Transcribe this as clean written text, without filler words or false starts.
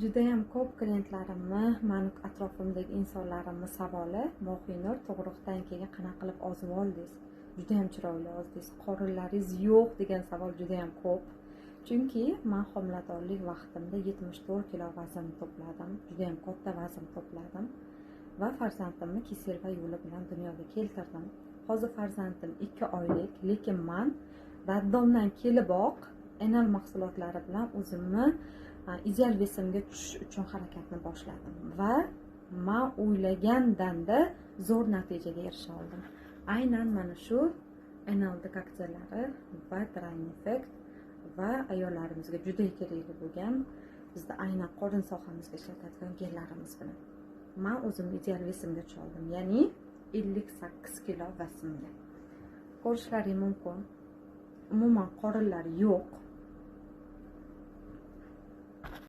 Judayam ko'p klientlarimni, mani atrofimdagi insonlarimni savoli: "Mohinur, tug'ruqdan keyin qanaqa qilib ozib oldingiz, judayam chiroyli ozdingiz, qorinlaringiz yo'q", degan savol judayam ko'p. Chunki man homiladorlik vaqtimda 74 kilo vazn to'pladim, judayam katta vazn to'pladim va farzandimni кесарево yo'li bilan dunyoga keltirdim. Hozir farzandim 2 oylik, lekin man роддом dan keliboq Enal mahsulotlari bilan o'zimni ideal вес imga tushish uchun harakatni boshladim va man o'ylagandanda zo'r natijaga erisha oldim. Aynan mana shu Enal dekoksiyalari va Drying Effect va ayollarimizga juda kerakli bo'lgan, bizda aynan qorin sohamizga ishlatadigan gellarimiz bilan man o'zimni ideal вес imga tusha oldim, ya'ni 58 kilo vaznga. Ko'rishlaring mumkin, umuman qorinlar yo'q.